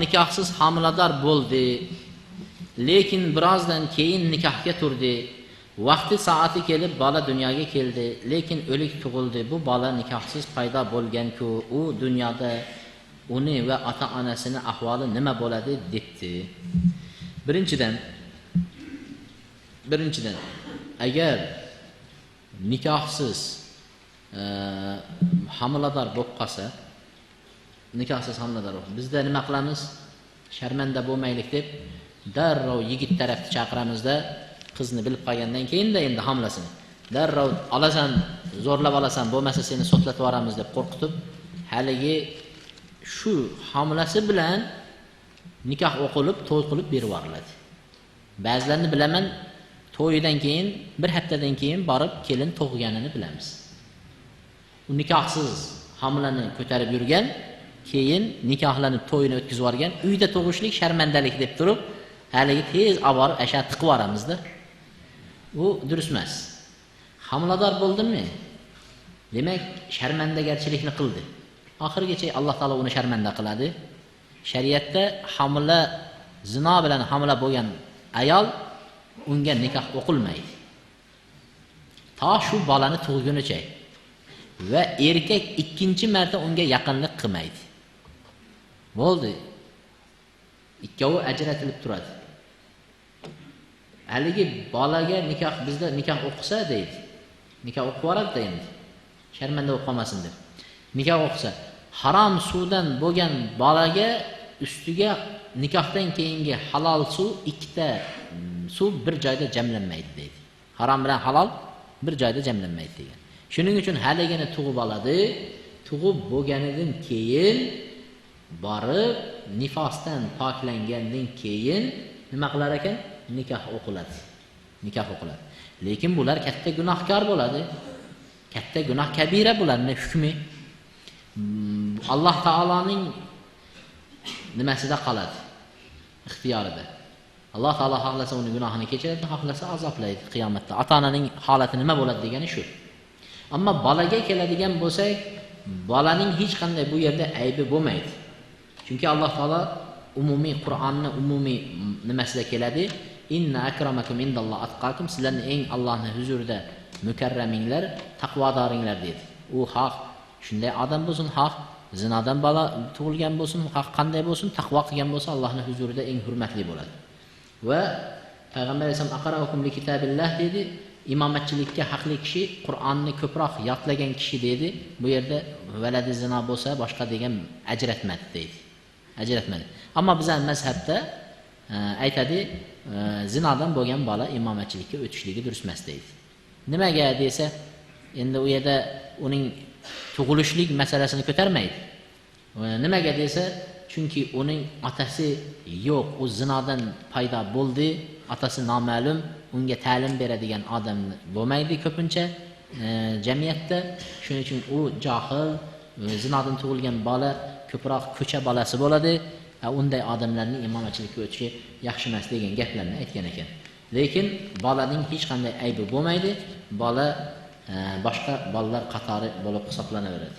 nikohsiz homilador bo'ldi, lekin birozdan keyin nikohga turdi. Vaqti soati kelib bola dunyoga keldi, lekin o'lik tug'ildi. Bu bola nikohsiz paydo bo'lgan-ku, u dunyoda uni va ota-onasini ahvoli nima bo'ladi debdi. Birinchidan agar nikohsiz homilador bo'lib qolsa, nikohsiz homilador bo'lsa, bizda nima qilamiz? Sharmanda bo'lmaylik deb darrov yigit tarafni chaqiramizda, qizni bilib qolgandan keyin-da endi homilasini darrov olasan, zo'rlab olasan, bo'lmasa seni sotlatib yuboramiz deb qo'rqitib, haligi shu homilasi bilan nikoh o'qilib, to'y qilib berib yuboriladi. Ba'zilarni bilaman, to'yidan keyin bir haftadan keyin borib kelin tug'ganini bilamiz. U nikohsiz homilani ko'tarib yurgan, keyin nikohlanib to'yini o'tkazib yuborgan, uyda tug'ishlik sharmandalik deb turib, haligi tez olib borib asha tiqib yuboramizda. U durust emas. Homilador bo'ldimi? Demak, sharmandagarchilikni qildi. Oxirigacha Alloh taolo uni sharmanda qiladi. Shariatda homila, zino bilan homila bo'lgan ayol unga nikoh o'qilmaydi. To shu bolani tug'gunicha va erkak ikkinchi marta unga yaqinlik qilmaydi. Bo'ldi. Ikkovi ajratilib turadi. Haligi bolaga nikoh, bizda nikoh o'qisa deydi. Nikoh o'qib yuboradi endi. Sharmanda bo'lib qolmasin deb. Nikoh o'qisa, harom suvdan bo'lgan bolaga ustiga nikohdan keyingi halol suv, ikkita suv bir joyda jamlanmaydi deydi. Harom bilan halol bir joyda jamlanmaydi degan. Shuning uchun haligini tug'ib oladi, tug'ib bo'lganidan keyin borib nifosdan poklangandan keyin nima qilar ekan? Nikoh o'qiladi. Nikoh o'qiladi. Lekin bular katta gunohkor bo'ladi. Katta gunoh kabira bularning hukmi. Alloh taoloning nimasida qoladi? Ixtiyorida. Alloh taolo xohlasa uni gunohini kechiradi, xohlasa azoblaydi qiyomatda. Ota-onaning holati nima bo'ladi degani shu. Ammo bolaga keladigan bo'lsak, bolaning hech qanday bu yerda aybi bo'lmaydi. Chunki Alloh taolo umumiy Qur'onni umumiy nimasida keladi? Inna akramakum indalloh atqakum. Sizlarning eng Allohning huzurida mukarraminglar, taqvodoringlar dedi. U haq shunday odam bo'lsin, haq zinodan bola tug'ilgan bo'lsin, haq qanday bo'lsin, taqvo qilgan bo'lsa Allohning huzurida eng hurmatli bo'ladi. Va payg'ambar alayhisalom aqraukum li kitabillah dedi. Imomatchilikka haqli kishi Qur'onni ko'proq yodlagan kishi dedi. Bu yerda valadi zino bo'lsa boshqa degan ajratmadi deydi. Ajratmadi. Ammo bizning mazhabda aytadi, zinodan bo'lgan bola imomatchilikka o'tishligi durust emas deydi. Nimaga desa, endi u yerda uning tug'ilishlik masalasini ko'tarmaydi. Nimaga desa, chunki uning otasi yo'q, u zinodan paydo bo'ldi, otasi noma'lum, unga ta'lim beradigan odam bo'lmaydi ko'pincha jamiyatda. Shuning uchun u johil, zinodan tug'ilgan bola ko'proq ko'cha bolasi bo'ladi. Unday odamlarning imomatchilikka o'tishi yaxshi emas degan gaplarni aytgan ekan. Lekin bolaning hech qanday aybi bo'lmaydi. Bola boshqa bolalar qatori bo'lib hisoblanaveradi.